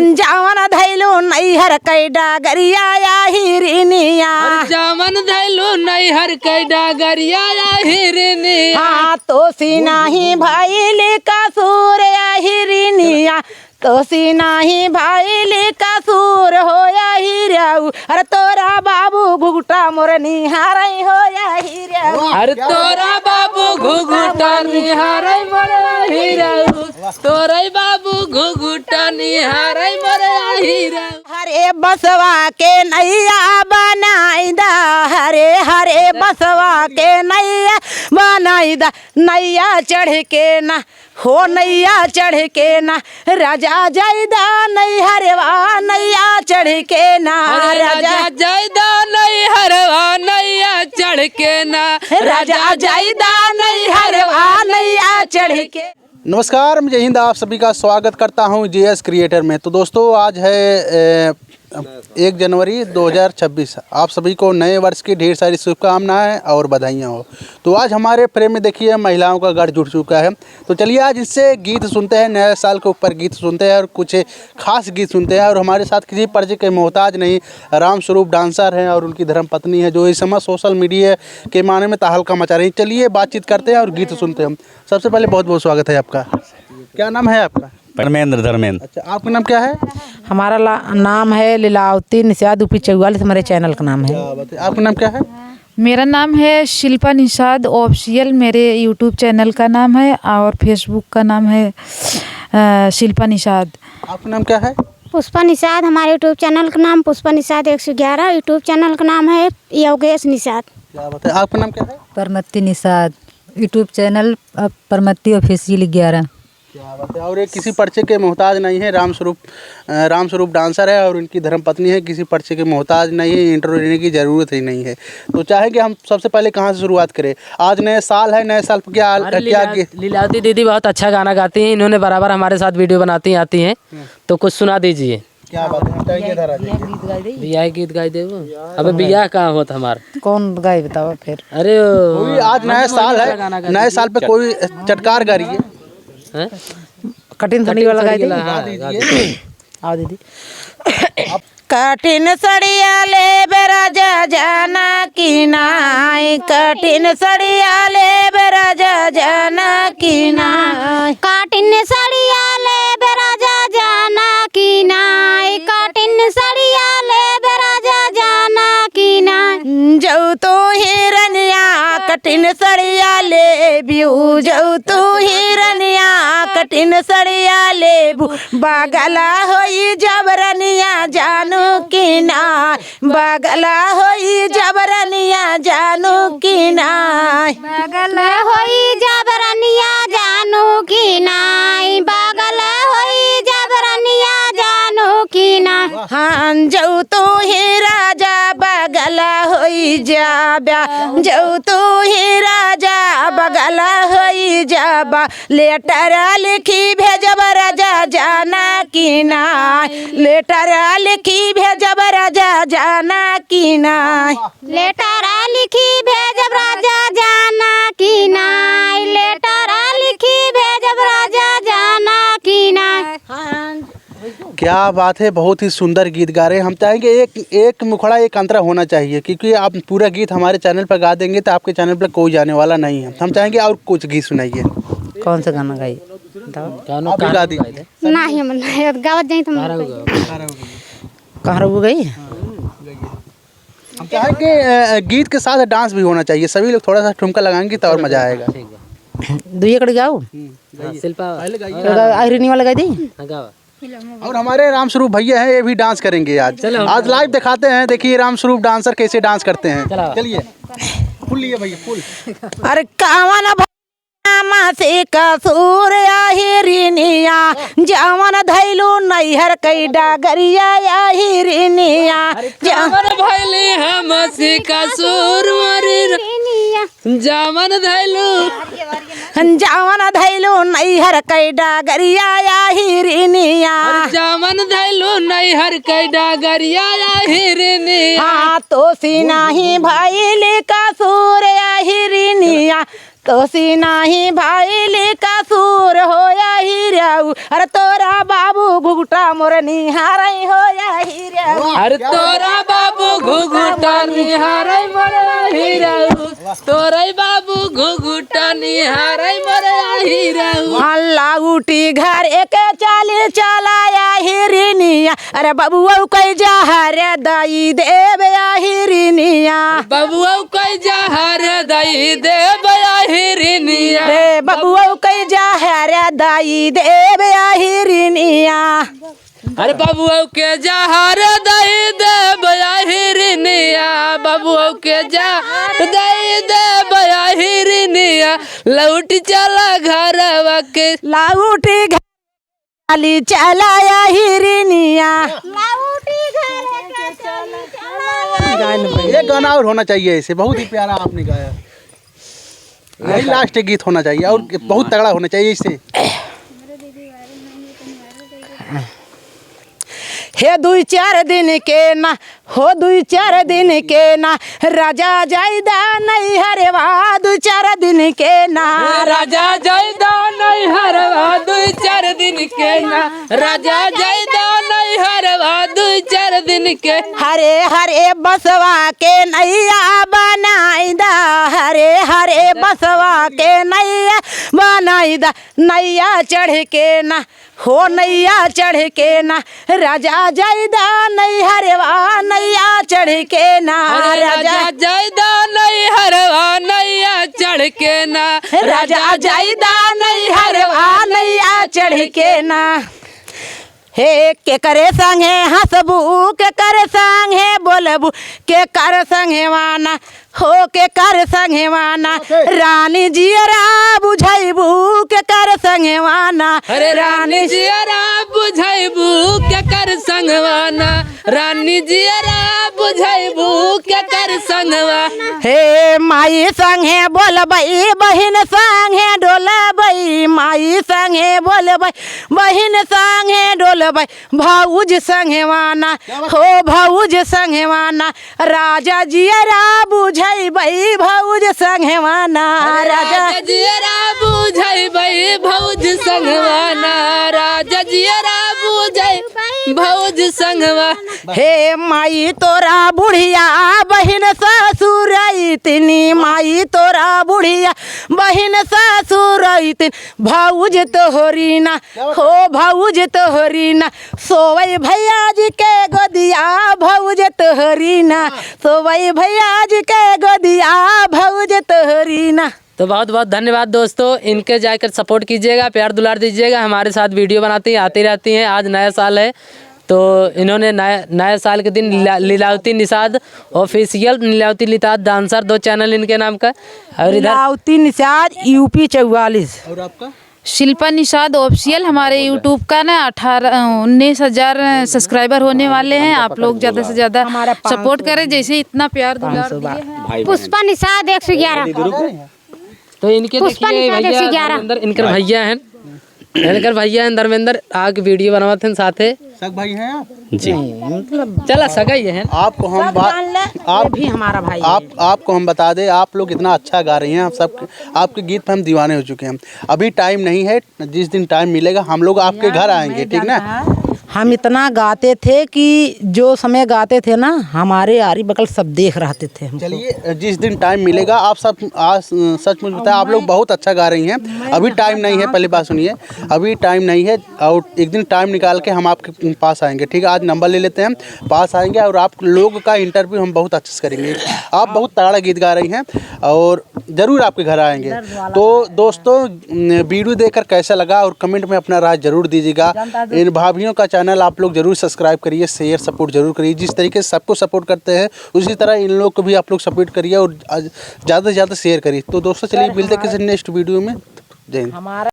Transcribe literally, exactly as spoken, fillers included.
जवन धैलू नैहर कै डगरिया या हिरनिया। अरे जवन धैलू नैहर कै डगरिया या हिरनिया। हाँ, तोसी नाही भइल कसूर या हिरनिया। तोसी नाही भइल कसूर हो या हिरऊ। अरे तोरा बाबू घुघुटा मोर निहारै हो या हिरऊ। अरे तोरा बाबू घुघुटा निहारै मोर हिरऊ। तोरै बाबू घुघुटा निहारै मोर हिरऊ। हरे बसवा के नैया बनाई दा, हरे हरे बसवा के नैया बनाई दा, नैया चढ़ के ना, हो नैया चढ़ के ना, राजा जाई दा नैहरवा नैया चढ़ के ना, अरे राजा राजा जाई दा नैहरवा नैया चढ़ के ना, राजा जाई दा नैहरवा नैया चढ़ के। नमस्कार, जय हिंद, आप सभी का स्वागत करता हूं जेएस क्रिएटर में। तो दोस्तों, आज है, ए, एक जनवरी दो हज़ार छब्बीस। आप सभी को नए वर्ष की ढेर सारी शुभकामनाएं और बधाइयाँ हो। तो आज हमारे frame में देखिए महिलाओं का गढ़ जुड़ चुका है। तो चलिए आज इनसे गीत सुनते हैं, नए साल के ऊपर गीत सुनते हैं और कुछ खास गीत सुनते हैं। और हमारे साथ किसी परिचय के मोहताज नहीं, राम स्वरूप dancer हैं और उनकी धर्म पत्नी है जो इस समय social media के माने में तहलका मचा रही हैं। चलिए बातचीत करते हैं और गीत सुनते हैं। सबसे पहले बहुत बहुत स्वागत है आपका। क्या नाम है आपका? धर्मेंद्र, धर्मेंद्र। अच्छा, आपका नाम क्या है? हमारा ला-, नाम है लीलावती निषाद, यूपी चौवालीस हमारे channel का नाम है। क्या बात है। आपका नाम क्या है? मेरा नाम है शिल्पा निषाद official, मेरे YouTube channel का नाम है और Facebook का नाम है, अ, शिल्पा निषाद। आपका नाम क्या है? पुष्पा निषाद, हमारे YouTube channel का नाम पुष्पा निषाद एक सौ ग्यारह, YouTube channel का नाम है योगेश निषाद। क्या बात है। आपका नाम क्या है? परमत्ती निषाद, YouTube channel, अ, परमत्ती official ग्यारह। क्या बात है। और ये किसी परिचय के मोहताज नहीं है, राम स्वरूप, अ, राम स्वरूप dancer है और इनकी धर्म पत्नी है, किसी परिचय के मोहताज नहीं है, intro देने की ज़रूरत ही नहीं है। तो चाहेंगे हम सबसे पहले कहाँ से शुरुआत करें? आज नए साल है, नए साल पर क्या, अरे क्या लीला-, गे- लीलावती दीदी बहुत अच्छा गाना गाती हैं, इन्होंने बराबर हमारे साथ video बनाती आती हैं, हम्म। तो कुछ सुना दीजिए। क्या बात है, हम कहेंगे इधर आ जाइए। बियाह गीत गाई देबो। अबे बियाह कहाँ होत हमार? कौन गाई बताओ फिर? अरे ओ, कोई आज नया साल है, नए साल पे कोई चटकार गा रही है। हैं? कठिन सड़ी वाला गाई दी। हाँ, गा दीजिए। आओ दीदी। कठिन सड़िया लेबे राजा जाना कि नाई, कठिन सड़िया लेबे राजा जाना कि नाई। कठिन सड़िया लेबे राजा जाना कि नाई, कठिन सड़िया लेबे राजा जाना कि नाई। जौ तू हिरनिया कठिन सड़िया लेबू, जौ तू हिरनिया कठिन सड़िया लेबू, बगला होई जबरनिया जानू कि नाई। बगला होई जबरनिया जानू कि नाई। बगला होई जबरनिया जानू कि नाई। बगला होई जबरनिया जानू कि नाई। हाँ, जौ तू ही राजा बगला होई जाबा, जौ तू ही राजा बगला होई जाबा। Letter लिखी भेजब राजा जाना कि नाई, letter लिखी भेजब राजा जाना कि नाई। Letter लिखी भेजब राजा जाना कि नाई, letter लिखी भेजब राजा जाना कि नाई। क्या बात है, बहुत ही सुंदर गीत गा रहे हैं। हम चाहेंगे एक, एक मुखड़ा एक अंतरा होना चाहिए, क्योंकि आप पूरा गीत हमारे channel पर गा देंगे तो आपके channel पर कोई जाने वाला नहीं है। हम चाहेंगे और कुछ गीत सुनाइए। कौन सा गाना गाई? बताओ। गानो आप ही गा दीजिए। नाही, हम नाही, गावत जाई तो हम कहाँ रहोगे? कहाँ रहोगे गई? हम चाहेंगे, अ, गीत के साथ dance भी होना चाहिए, सभी लोग थोड़ा सा ठुमका लगाएंगे तो और मजा आएगा। ठीक बा। दुई एकड़ गाओ। हम्म, हाँ, गाइए। शिल्पा। पहले गाइए। तो गा-, आहिरनी वाला गाई दी? हाँ, गावा। और हमारे राम स्वरूप भैया हैं, ये भी dance करेंगे आज। चलो। आज live दिखाते हैं, देखिए राम स्वरूप dancer कैसे dance करते हैं। चलो। चलिए, full लिए भैया, full। अरे कावन भैया से कसूर आहिरिनिया, जावन धैलू नैहर कै डगरिया आहिरिनिया। अरे जा- कावन भैली हमसे कसूर आहिरिनिया। जावन धैलू। जावन धैलू नैहर कै डगरिया आहिरिनिया। अरे जावन धैलू नैहर कै डगरिया आहिरिनिया। हाँ, तोसी नाही भैल कसूर आहिरिनिया। तोसी नाही भाई ली कसूर हो या हीराऊ, अरे तोरा बाबू घुघुटा मोर निहारई हो या हीराऊ। अरे तोरा बाबू घुघुटा निहारई मोर हीराऊ, तोरे बाबू घुघुटा निहारई मोर हीराऊ। हल्ला उठी घर एक चाली चला या हिरनिया, अरे बबुआ कई जहर दई देब या हिरनिया। बबुआ कई जहर दई देब या हिरनिया। रे बबुआ कई जहर दई देब या हिरनिया। अरे बबुआ के जहर दई देब या हिरनिया, बबुआ के जहर दई देब या हिरनिया। लौट चला घरवा के। लौट घर चली चला या हिरनिया। लौटी घर के चली चला या हिरनिया। ये गाना और होना चाहिए ऐसे, बहुत ही प्यारा आपने गाया। यही लास्ट गीत होना चाहिए और बहुत तगड़ा होना चाहिए इससे। हे दुई चार दिन के ना, हो दुई चार दिन के ना, राजा जाइदा नैहरवा दुई चार दिन के ना। राजा जाइदा नैहरवा दुई चार दिन के ना, राजा जाइदा नैहरवा दुई चार दिन के। हरे हरे बसवा के नैया बनाइदा, हरे हरे बसवा के नैया बनाइदा, नैया चढ़ के ना, हो नैया चढ़ के ना, राजा जाइदा नैहरवा नैया चढ़ के ना। अरे राजा राजा जाइदा नैहरवा नैया चढ़ के ना, राजा जाइदा नैहरवा नैया चढ़ के ना। हे केकरे संगे हँसबू, केकरे संगे बोलबू, केकर संगे वाना, हो केकर संगे वाना, ओके। रानी जियरा बुझैबू, केकर संगे वाना। अरे रानी रानी जियरा बुझैबू, केकर संगे वाना, रानी जियरा बुझैबू, केकर संगे वाना। हे माई संगे बोलबै, बहिन संगे डोलबै, माई संगे बोलबै, बहिन संगे डोलबै, भौज संगेवाना, क्या बात? हो भौज संगेवाना, राजा जियरा बुझैबै भौज संगेवाना, अरे राजा राजा जियरा बुझैबै भौज संगेवाना, राजा जियरा बुझै भौज संगवा। हे माई तोरा बुढ़िया बहिन ससुर अइतिन, माई तोरा बुढ़िया बहिन ससुर अइतिन, भौज तोहरी ना, हो भौज तोहरी ना, सोवै भैया जी के गोदिया, भौज तोहरी ना, हाँ। सोवै भैया जी के गोदिया, भौज तोहरी ना। तो बहुत बहुत धन्यवाद दोस्तों, इनके जाकर support कीजिएगा, प्यार दुलार दीजिएगा। हमारे साथ video बनाती आती रहती हैं। आज नया साल है, तो इन्होंने नया, नया साल के दिन लीला-, लीलावती निषाद Official, लीलावती निषाद dancer, दो channel इनके नाम का। और इधर लीलावती निषाद U P चौवालीस। और आपका? शिल्पा निषाद Official हमारे YouTube का ना अठारह, उन्नीस हजार subscriber होने वाले हैं। आप लोग ज्यादा से ज्यादा support करें, जैसे इतना प्यार दुलार दिए हैं। पुष्पा निषाद एक सौ ग्यारह। तो इनके पुष्पा देखिए निषाद भैया एक सौ ग्यारह। धर्मेंद्र, इनकर भैया हैं, इनकर भैया हैं धर्मेंद्र, आके video बनावत हैं साथे। सग भाई हैं आप? जी। नहीं, मतलब चला सगा ही है। आपको हम सब बात, जान ले, ये आप, भी हमारा भाई आप, है। आपको हम बता दें, आप लोग इतना अच्छा गा रही हैं, आप सब, आपके गीत पे हम दीवाने हो चुके हैं। अभी time नहीं है, जिस दिन time मिलेगा हम लोग आपके घर आएंगे, ठीक ना? हम इतना गाते थे कि जो समय गाते थे ना, हमारे आरी बगल सब देख रहते थे हमको। चलिए, जिस दिन time मिलेगा आप सब, आज सचमुच बताएं, आप लोग बहुत अच्छा गा रही हैं। अभी time नहीं है, पहली बात सुनिए, अभी time नहीं है और एक दिन time निकाल के हम आपके पास आएंगे, ठीक है? आज number ले लेते हैं, पास आएंगे और आप लोग का interview हम बहुत अच्छे से करेंगे। आप बहुत तगड़ा गीत गा रही हैं और ज़रूर आपके घर आएंगे। तो दोस्तों, न, video देखकर कैसा लगा और comment में अपना राय ज़रूर दीजिएगा। इन भाभियों का channel आप लोग ज़रूर subscribe करिए, share support ज़रूर करिए। जिस तरीके से सबको support करते हैं, उसी तरह इन लोग को भी आप लोग support करिए और ज़्यादा से ज़्यादा share करिए। तो दोस्तों, चलिए मिलते हैं किसी next video में। जय हिंद।